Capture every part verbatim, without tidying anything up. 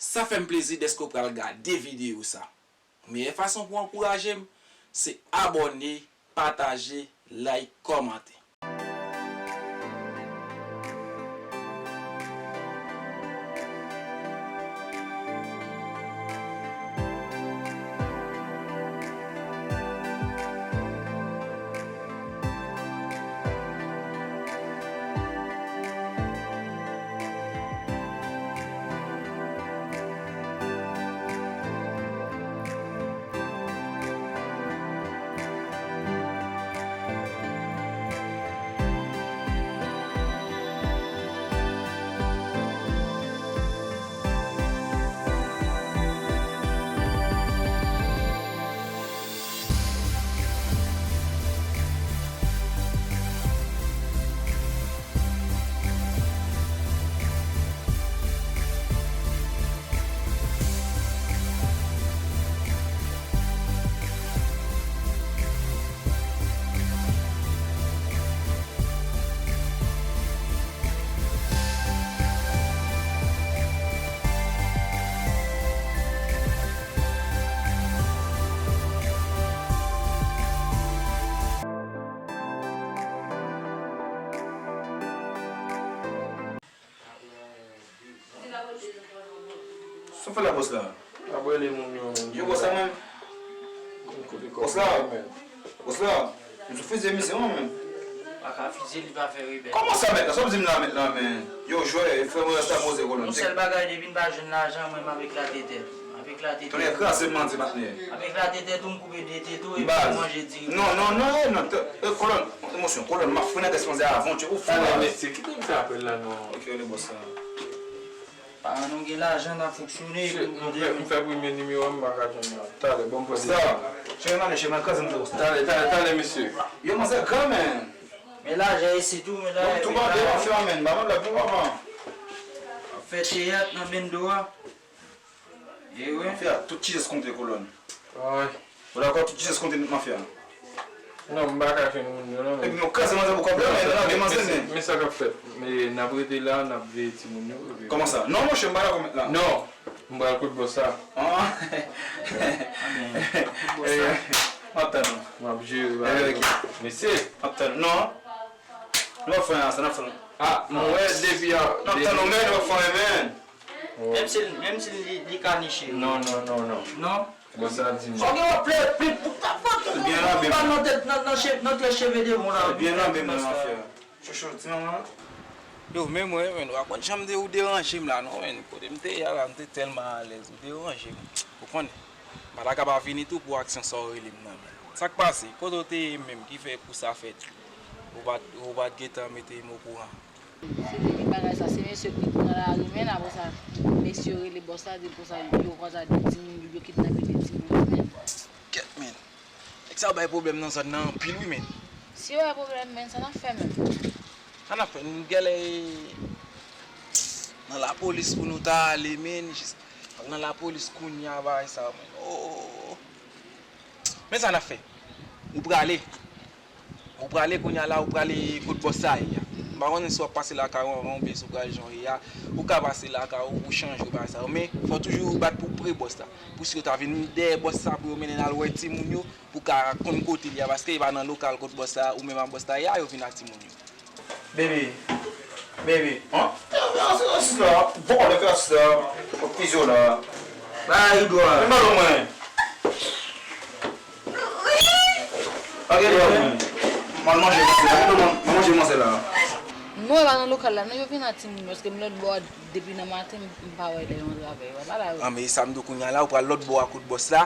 Sa fè m plezi dèske w pral gade videyo sa. Meyè fason pou w ankouraje m, se abòne, pataje, like, kòmante. Sa w fè la, bòs la? Ap rele moun yo. Yo, bòs la, menm. Bòs la. Bòs la. M sou fizye misye, mwen, menm. Pa ka fizye, li pa fè rebèl. Kòman sa, mèt la? Sa w di m la, mèt la, men? Yo, jwè, frè mwen, rèsta poze, kolòn. Yon sèl bagay, depi n pa jwenn lajan, mwen, m ap eklate tèt. M ap eklate tèt. Tonnè kraze m, manti, patnè. M ap eklate tèt ou, m koupe de tèt ou, epi m manje diri. Non, non, non, eh, non, eh, kolòn, emosyon, kolòn, m ap frenn adrès manzè avan, tchè, ou fou la. Mesye, kite m fè apèl la, non. Ok, ale, bòs la. Paran nou gen lajan, n ap fonksyone, epi nou konte. M fè, m fè premye nimewo a, m pa ka jwenn la. Talè, bon, m pran. Sa, cheri, m ale, cheri, m al kraze m tou. Talè, talè, talè, mesye. Yo, manzè gran, men. Men lajan isit tou, men lajan. Tou bande, mafya, men. Ba mwen la pou papa. Ap fè teyat nan bendo a. E wi. Mafya, tout ti jès konte, kolòn. Wi. Ou dakò, tout ti jès konte, mafya? Non, m pa ka jwenn moun yo, non, men. Epi nou kraze manzè pou kòb la, men, lage manzè, men. Men sa k ap fèt? Men n ap rete la, n ap veye timoun yo, epi. Kòman sa? Non, monchè, m pa dakò mèt la. Non, m pral kot bòs sa. Ah. M ap tann ou. M ap jere, eh, ok. Mesye. M ap tann ou. Non. Nou ap fè anyen, sa n ap fè. Ah, mwen wè depi a. N ap tann ou, men, nou ap fè anyen, men. Menm si, menm si li, li ka niche. Non, non, non, non. Non? Bon, sa di m. Fòk yo ap plè pli pou ta fòt pou pa nan tèt, nan, nan che-, nan tèt cheve devan la. Byen nan men mwen, mafya. Chouchou, ti manman. Yo, men mwen, men, w ap konn jan m de-, ou deranje m la, non, men. Kote m te ye a la, m te tèlman alèz, ou deranje m. Ou konnen. M pa ta ka pa vini tou pou aksyon sa w rele m nan, men. Sa k pase? Kote w te ye menm ki fè kou sa fèt? Ou pa t, ou pa t gentan mete m okouran. Se depi bagay sa, se mesye ki nan lari, men apre sa, mesye yo rele bòs la, di konsa, yo konsa, de timoun, yo kidnape de timoun, men. Kèt, men. Nèg sa yo bay pwoblèm nan zòn nan anpil, wi, men. Si yo bay pwoblèm, men, sa n ap fè, men? Sa n ap fè? Nou gèlè nan lapolis pou nou ta ale, men. Jis nan lapolis kounye a, bagay sa yo, men. Oh. Men sa n ap fè? Ou prale. Ou prale kounye a la, ou prale kot bòs sa ye a. M pa konnen si w ap pase lakay ou anvan oubyen si w prale jan w ye a. Ou ka pase lakay ou, ou chanje bagay sa yo. Men, fò toujou ou bat pou pre bòs la. Pou si yo ta vin dèyè bòs sa, pou yo mennen n al wè timoun yo, pou ka konn kote l ye a. Paske e pa nan lokal kot bòs la, ou menm ak bòs la ye a, yo vin ak timoun yo. Baby. Baby. An? Asis la. Vòlè fè asis la. Fòk fizye w la. Ba rido a. Men balon mwen. Pa gen dwa mwen. M al manje manzè la. Manje manzè la. Non, e pa nan lokal la. Non, yo vin ak timoun yo. Paske m lòt bò a, depi nan maten, m pa wè lè yo antre avè yo. Ba la yo. An, men sa m di w kounye a la, ou pral lòt bò a kot bòs la.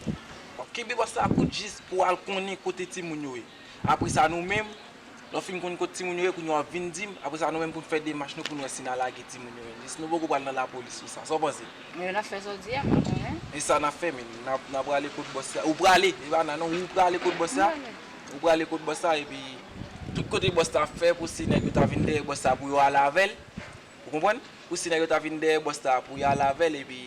W ap kenbe bòs la kout jis pou w al konnen kote timoun yo ye. Apre sa, nou menm, lè w fin konn kot timoun yo ye, kounye a w ap vin di m, apre sa, nou menm pou n fè demach nou pou n wè si n a lage timoun yo menm. Jis nou poko pral nan lapolis sou sa. Sa w panse? Men n ap fè sa w di a, m pa konnen. E sa n ap fè, men n ap, n ap prale kot bòs la. Ou prale, e pa nan non, ou prale kot bòs la. Ou prale kot bòs la, epi tout kote bòs la fè pou si nèg yo ta vin dèyè bòs la pou yo ale avè l. Ou konprann? Pou si nèg yo ta vin dèyè bòs la pou y ale avè l, epi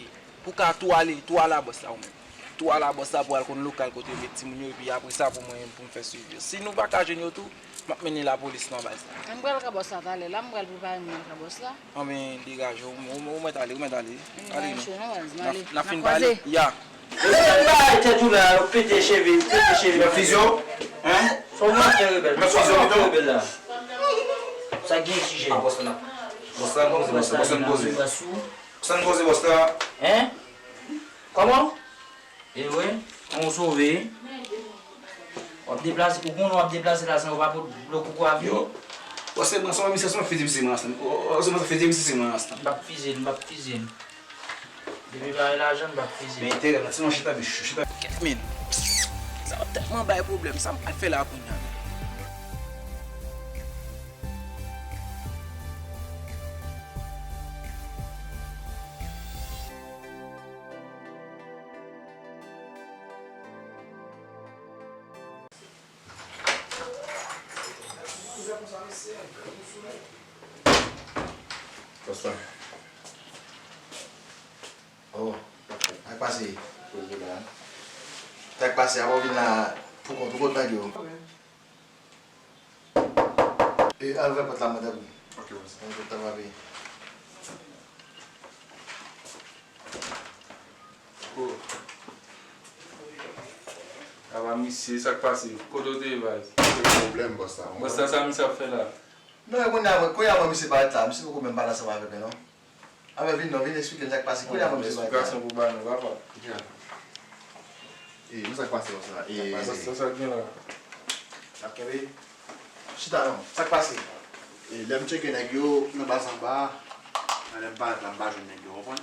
pou ka tou ale, tou ale a bòs la ou menm. Tou ale a bòs la pou al konn lokal kote yo met timoun yo, epi apre sa pou mwen, pou m fè swivi yo. Si nou pa ka jwenn yo tou, M ap mennen lapolis nan baz la. M pral ka bòs la talè la, m pral prepare m nan ka bòs la. Anben, degaje w, ou, ou, ou mèt ale, ou mèt ale. Ale, non. N ap fin pale. Ya. Rebèl bay tèt ou la, yo pete cheve, pete cheve. Mèt fizyon? Hein? Fò mwen fè rebèl. Mèt fizyon pito? Rebèl la. Sa gen sijè. Ah, bòs la. Bòs la, poze, bòs la, bòs la, poze. Bòs la, poze, bòs la. Hein? Kòman? E wi, on sove. W ap deplase, ou konnen w ap deplase la san yo pa pot dlo koukou a vini. Yo. Ou se mwen, se mwen, misye, se mwen fizi misye mwen ansanm. Ou se mwen fizi misye se mwen ansanm. M p ap fizi l, m p ap fizi l. Depi pa gen lajan, m p ap fizi l. Men enterè nan ti non chita bichou, chita. Kèt men. Sa ap tèlman bay pwoblèm, sa m pral fè la kounye a. Bòs la. Oh, sa k pase? Poze la. Sa k pase? Avan w vin la pou kont ou, kot nèg yo? E, al ouvè pòt la, mwen, tanpri. Ok, bòs. Mwen, pòt la, papi. Oh. Ava misye, sa k pase? Kote w te ye, baz? Gen pwoblèm, bòs la. Bòs la, sa misye ap fè la? Non, e kounye a, kounye a, mwen, misye parèt la. Misye poko menm pale ansanm avèk mwen, non. Anben, vin non, vin eksplike m sa k pase. Kounye a, mwen, misye parèt la. Esplikasyon pou ba nou, papa. E, men sa k pase, bòs la. E, sa, sa, sa k gen la? N ap kenbe. Chita non. Sa k pase? E, lè m tcheke nèg yo nan baz anba, lè m parèt la, m pa jwenn nèg yo, konprann?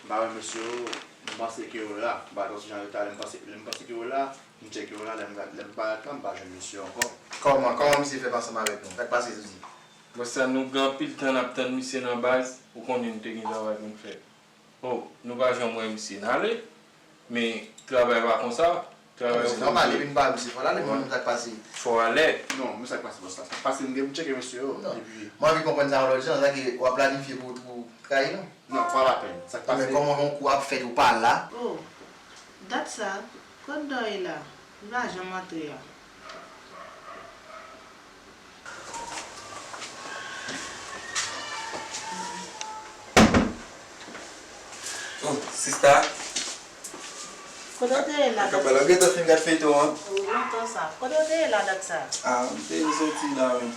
M pa wè mesye yo, m panse ke yo la. M pa wè si jan yo ta, lè m panse, lè m panse ke yo la, m tcheke yo la, lè m, lè m parèt la, m pa jwenn mesye yo ankò. Kòman, kòman misye fè pa ansanm avèk nou? Sa k pase, Zouzi? Bòs la, nou gen anpil tan n ap tann misye nan baz, ou konnen nou te gen travay pou n fè. Oh, nou pa janm wè misye. N ale, men travay pa konsa. Travay se nòmal, depi n pa misye fò l ale, men sa k pase. Fò alè. Non, men sa k pase, bòs la. Sa k pase, m gen pou tcheke mesye yo. Non. Epi m anvi konprann sa yon lòt jan, sa ke w ap planifye pou, pou trayi nou? Non, pa lapèn. Sa k pase. Men kòman yon kou ap fèt ou pa la? Oh, dat sa, kot dòy la? Li pa janm antre a. Oh, sista. Kote w te ye la, dat sa? Ou gentan fin gad feyton an? Wi, lontan sa. Kote w te ye la, dat sa? Ah, m te soti la, wi.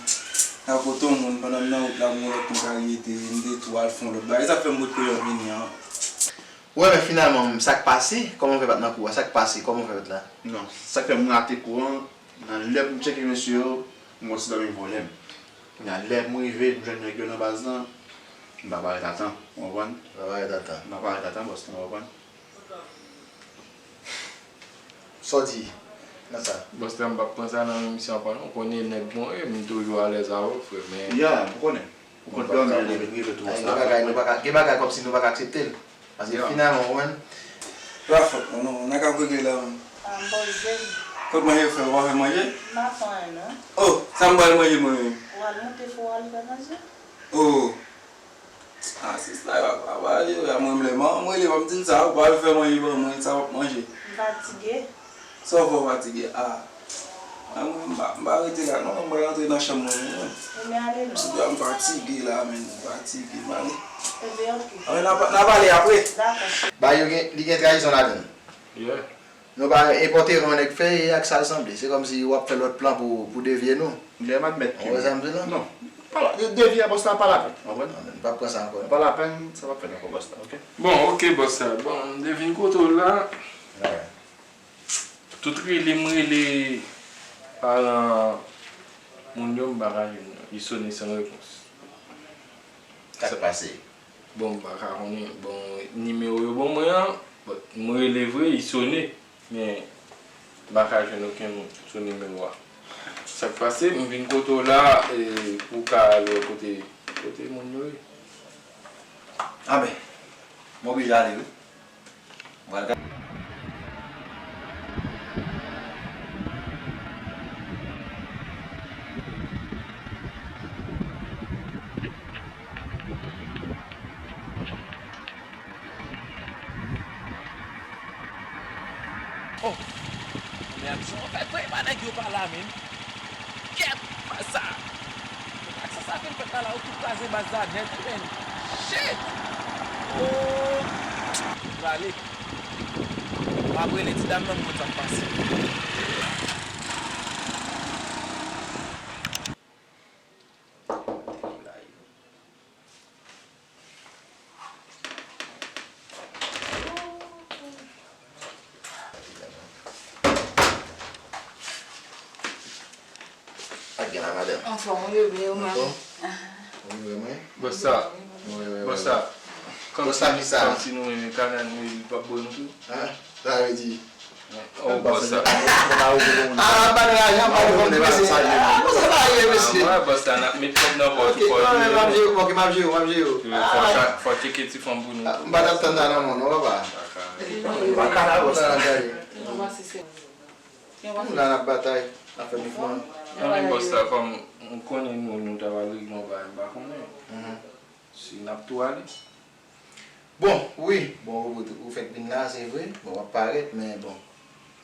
Nan kote yon moun, pandan m nan wout la, pou yon lòt moun ka rete, m te tou al fè yon lòt bagay. Sa fè m wout kote m vini an. Wi, men finalman, sa k pase? Kòman w fè pa t nan kou a? Sa k pase? Kòman w fè pa t la? Non, sa k fè m rate kou an, nan lè pou m tcheke mesye yo, m wè ti dòmi vòlè m. Kounye a, lè m rive, m jwenn nèg yo nan baz lan, m pa parèt atan, ou konprann? Pa parèt atan. M pa parèt atan, bòs lan, ou konprann? Sa w di nan sa? Bòs lan, m p ap pran sa nan men misye ankò non. Ou konnen nèg mwen ye, m toujou alèz avè w, frè, men. Ya, m konnen. Ou konn dòmi lè m rive tou, bòs la. Gen bagay, nou pa ka, gen bagay kòmsi nou pa ka aksepte l. Paske finalman, ou konprann? Pa fòt mwen non, n a ka regle la menm. Ah, m poze m. Kot manje frè, ou pa fè manje? M pa fè anyen non. Oh, sa m pral manje mwen menm? Ou al monte fou, ou al fè manje? Oh. Ah, sista, yo ap pale, yo, mwen menm lè manman m rele, pa m di l sa, ou pa al fè manje ban mwen, sa w ap manje. M fatige. Sa w fè w fatige? Ah. Ah, mwen, m pa, m pa rete la non, mwen pral antre nan chanm mwen, mwen. Ebyen, ale non. Sista, m fatige la, men, m fatige, m ale. Ebyen, ok. Ah, men n a pa, n a pale apre. Dakò. Ba yo gen, li gen trayizon ladan l. Yeah. Nou pa enpòte ran nèg fè e ak sa l sanble. Se kòmsi w ap fè lòt plan pou, pou devye nou. Lè m admèt ke. Ou wè sa m di la? Non. Pa la, de, devye a bòs la pa lapèn. Ou konprann? Non, men, n p ap pran sa ankò. Pa lapèn, sa p ap fèt ankò bòs la, ok? Bon, ok, bòs la. Bon, m te vin kote w la. Tout rele m rele paran moun yo, m pa ka jwenn yo. Li sone san repons. Sa k pase? Bon, m pa ka konnen. Bon, nimewo yo ban mwen an, bon, m rele vre, li sone, men m pa ka jwenn okenn moun sou nimewo a. Sa k pase, m vin kote w la, e, pou w ka al wè kote, kote moun yo ye. Anben, m oblije ale wi. Mwen ka- Oh! Mèd, sa w fè vre, pa nèg yo pa la menm. Kèt, m Sa. Ak sa sa vin fèt la la, yo tout kraze baz la nèt, wi, men. Shit! Oh! M prale. M ap rele ti dam nan pou konn sa k pase. Ak gen la, madanm. Anfòm, ou leve, ou mari. Anfòm? Ou leve, mwen? Bòs sa. Wi, wi, wi, wi. Bòs sa. Bòs sa, kisa? Kòmsi nou renmen kanal, men li p ap bò nou tou. Hein? Sa vle di? Oh, bòs sa. Ah, pa nan lajan, pa nan kòb prese. Ah, bòs sa pa ye, mesye. Ah, bòs sa, n ap met kòb nan pòch ou, fò jere. Ok, m ap jere, ok, m ap jere, m ap jere. Fò cha-, fò tcheke ti fanm pou nou. Ah, m pa t ap tann sa non, non, papa. Baka la, bòs sa. Moun la n ap batay, n ap fè mouvman. Non, men bòs sa, kòm m konnen nou, nou ta pral regle yon bagay, m pa konnen. Mhm. Si n ap tou ale. Bon, wi, bon, ou, ou fèk vin la, se vre. Bon, w ap parèt, men bon,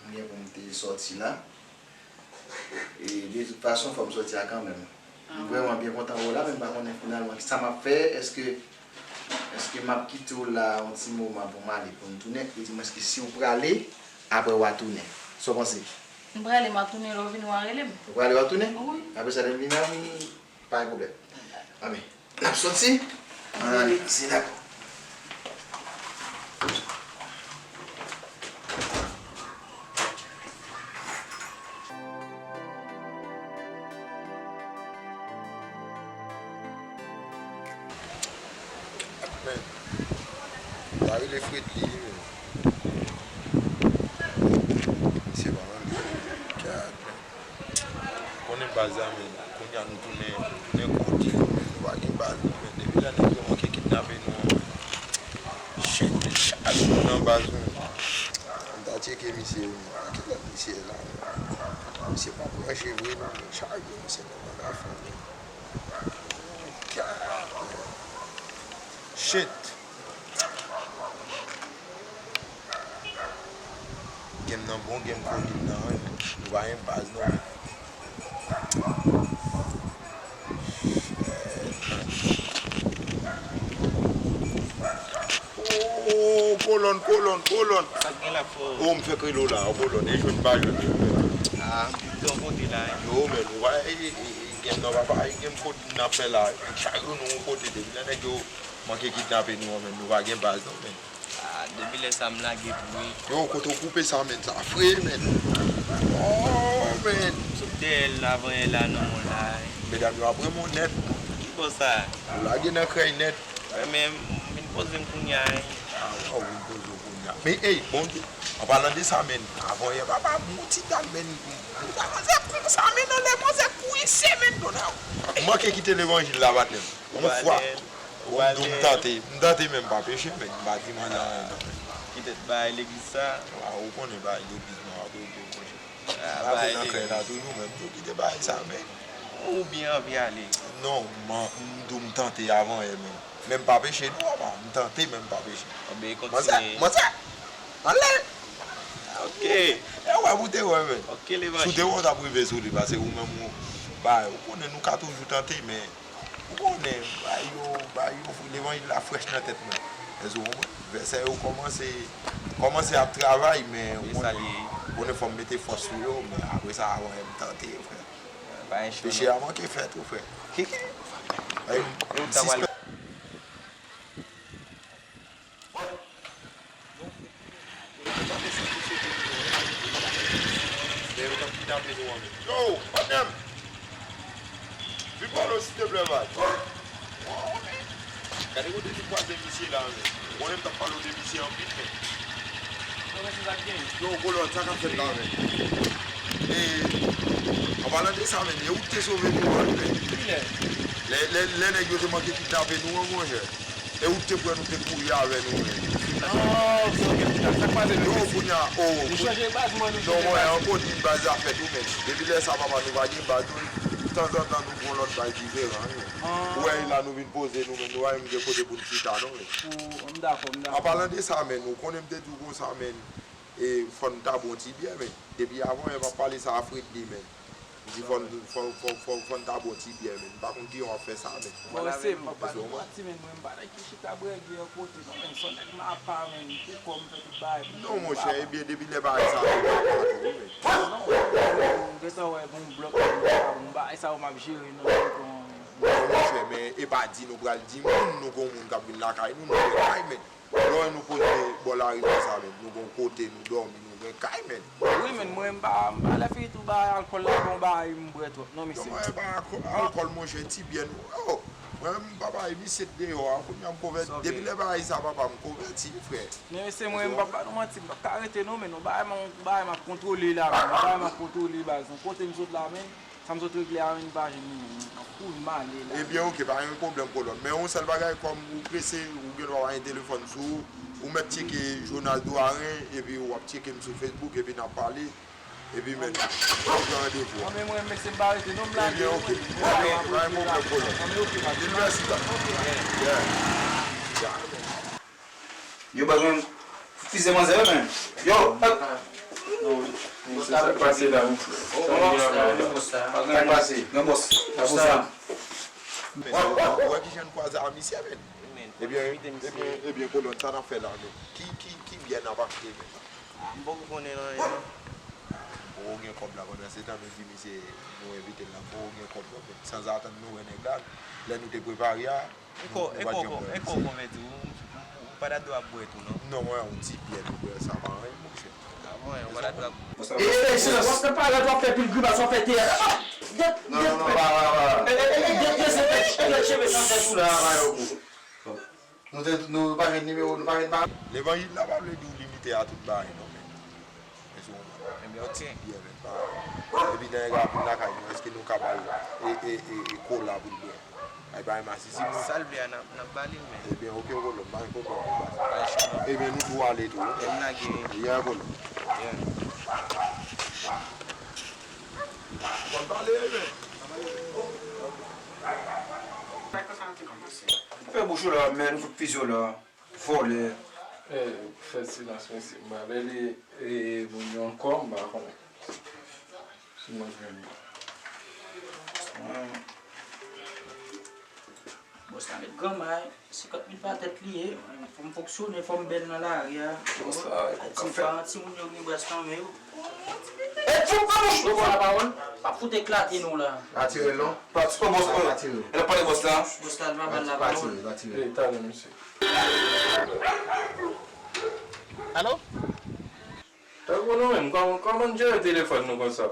m gen pou m te sòti la. E de tout fason, fò m sòti a kanmenm. M vrèman byen kontan wè w la, men m pa konnen finalman sa m ap fè. Èske, èske m ap kite w la yon ti moman pou m ale, pou m tounen? Ou di mwen, èske si w prale, apre w a tounen? Sa w panse? M prale, m a tounen, lè w vini, w a rele m. Ou prale, w a tounen? Wi. Apre sa, lè m vini, m Pa gen pwoblèm. Anben, n ap sòti. Ann ale, se dakò. Men, pa rele Fredly, men. Misye pa nan li. Gad, men. Konnen baz la, men. Kounye a nou tounen, tounen kote yo, men. Nou pa gen baz, non, men. Depi lè nèg yo manke kidnape nou an, men. Shit, men, chak jou nan baz, men. M ta tcheke misye, men. Kilè misye la, men? Misye pa branche vre, non, men. Chak jou, misye nan banda fanmi. Gad, men. Shit. Game nan bon, game konin nan, wi. Nou pa gen baz, non. Oh, kolòn, kolòn, kolòn. Sa k gen la, frè? Oh, m fèk rele w la, oh, kolòn. E jwenn pa jwenn, wi. Ah, m te yon kote la, wi. Yo, men, nou pa, e, e, e, game nan, papa, e game konin n ap fè la. Chak jou nou yon kote, depi lè nèg yo manke kidnape nou an, men, nou pa gen baz, non, men. Ah, depi lè sa m lage pou wi. Yo, kote w koupe sa, men, sa fre, men. Oh, men. Sot dèyè l, avanyè la, nan mòn la, wi. Medam yo ap renmen w nèt. Ki bò sa? Ou lage nan krèy nèt. Wi, men m vin poze m kounye a, wi. Ah, w vin poze w kounye a. Men, ey, bon, an palan de sa, men, avanyè, papa, m yon ti dam, men, m ta manzè konsa, men, anlè manzè kouri se, men, donè. M manke kite levanjil la, patnè m. Yon fwa. Ou pa lè, ou pa lè. Bon, m tante, m tante, men m pa peche, men m pa di mwen nan anyen, non, men. Kite bay legliz sa. A, ou konnen bay legliz, non, ap regle, monchè. A, bay legliz. Nan krèy la toujou, men m tou kite bay sa, men. Ou byen anvi ale. Non, m, m di w m tante avanyè, men. Men m pa peche, non, papa. M tante, men m pa peche. Anben, kontinye. Manzè, manzè! Anlè! Ok. E wè, pou te wè, men. Ok, levanjil. Si w te wè, w t ap rive sou li, paske ou menm, ou, bay, ou konnen nou ka toujou tante, men Ou konnen, bay yo, bay yo, levanjil la frèch nan tèt mwen. Èske w konprann? Vèsè yo kòmanse, kòmanse ap travay, men ou konnen, ou konnen fò m mete fòs sou yo, men apre sa, avanyè m tante, frè. Peche a manke fèt, wi, frè. Kiki. Ay, m sispann. Yo, patnè m! Vin pale w, silteplè, bay. Gade kote nou kwaze misye la, men. Ou konnen m t ap pale w de misye anpil, men. Yo, kolòn, sa k ap fèt la, men? E, an palan de sa, men, e ou k te sove nou an, men. Kilè? Lè, lè, lè nèg yo te manke kidnape nou an, monchè. E ou te kwè nou te kouri avè nou menm? Ah, ok, ok, sa k pase nou? Yo, kounye a, oh, nou chanje baz, mwen, nou chanje baz. Non, mwen, ankò di baz la fèt ou menm. Depi lè sa, papa, nou pa gen baz, nou, tanzantan, nou pran lòt baz diferan, wi. Ou wè, la, nou vin poze nou menm, nou pa menm gen kote pou n chita, non, men. M dakò, m dakò. An palan de sa, men, ou konnen m te di w konsa, men, e fò n ta bon ti byen, men. Depi avan, e m ap pale sa a Fredly, men. M di fò n, fò, fò, fò, fò n ta bon ti byè, men m pa konn kijan w ap fè sa, men. Mwen se m. Papa nou pati, men mwen m pa nèg ki chita brège yon kote, non, men m se yon nèg mapa, men pou kò m fè tout bagay pou mwen. Non, monchè, ebyen, depi lè bagay sa, m pa konn wi, men. Non, m gentan wè gon blòk, m pa, m pa, e sa yo m ap jere, non, non, non. Non, monchè, men e pa di nou pral di moun, nou gon moun k ap vin lakay nou, nou gen kay, men. Lè w wè nou poze bò lari konsa, men, nou gon kote nou dòmi, nou gen kay, men. Wi, men, mwen, m pa, m pa lè fini tou bay alkòl la, bon, bay m bwè twòp, non, mesye. Non, mwen, pa alkò-, alkòl, monchè, ti byè nou. Oh, mwen, m pa bay misye deyò a, kounye a m konvèti. Depi lè bagay sa, papa, m konvèti, frè. Men, mesye, mwen, m pa ba nou manti, m p ap ka rete, non, men, yon bagay, m, yon bagay m ap kontwole la, men, yon bagay m ap kontwole, baz, yon kote m sot la, men. Sa m sot regle a, men m pa jwenn li menm. Kou m ale la. Ebyen, oke, pa gen pwoblèm, kolòn. Men yon sèl bagay, kòm ou prese, ou gen dwa pa gen telefòn sou ou, ou mèt tcheke Jonas Doirin, epi w ap tcheke m sou Facebook, epi n ap pale. Epi, men, ou pran randevou an. Anben, mwen, mesye, m pa rete, non, m lage. Ebyen, oke. Pa gen pwoblèm, kolòn. Anben, oke, pa gen. Mil mèsi, baz. Yeah. Yeah. Yo, baz, mwen fize manzè, wi, men. Yo, eh. Sa k pase la, wi? Sa k pase? Gen bòs. Sa pou sa. Ou wè kijan n kwaze a misye, men? Ebyen, ebyen, ebyen, kolòn, sa n ap fè la, men? Ki, ki, ki byè n ap achte, men? M poko konnen anyen, non. Ou gen kòb la, pandan se tan nou di misye, nou envite l la, ou gen kòb la, men sanzatann nou wè nèg la, lè nou te prepare a, Enko, enko, enko konvèti, ou, ou pa ta dwe ap bwè tou, non? Non, mwen, yon ti byè nou bwè, sa pa anyen, monchè. Ah bon, ou pa ta dwe ap... E, e, e, silans. Bòs nan parèt, w ap fè pil grimas, w ap fè teyat. Ah, ah, gèt, non, non, non, pa, pa, pa. E, e, e, gèt, gèt, gèt, gèt cheve sanzèt ou la, ba yo kou. Nou te, nou pa jwenn nimewo, nou pa jwenn pa. Levanjil la pa vle di w limite a tout bagay, non, men. Èske w konprann? Ebyen, oke. Ti byè, men, pa. Epi, nèg la vin lakay nou, èske nou ka ba l e, e, e, e kola pou l bwè? Ay, bay masisi, non. Sa l vle a, n ap, n ap ba li l, men. Ebyen, oke, kolòn, pa gen pwoblèm, non, baz. Ebyen, nou tou ale tou, wi. M lage. Yeah, kolòn. Yeah. Konn pale, men. Fè bouch ou la, men, nou fout fize w la. Vòlè. Eh, fè silans, mesye. M pa rele, eh, moun yo ankò, m pa konnen. Si mwen jwenn li. Bòs la met granmay, senkant mil pa tèt li ye. Fò m fonksyone, fò m bèl nan lari a. Bòs la, ti pa, timoun yo gen bras nan men yo. E fou pa bouch nou, pran la pawòl. Pa fout eklate nou la. Pa tire l non. Pa tire bòs la. Pa tire l. E l ap pale bòs la. Bòs la, l pa ba l la pawòl. Pa tire, pa tire. Eh, talè, mesye. Alo? Tankou nou menm, kòman, kòman n jere telefòn nou konsa?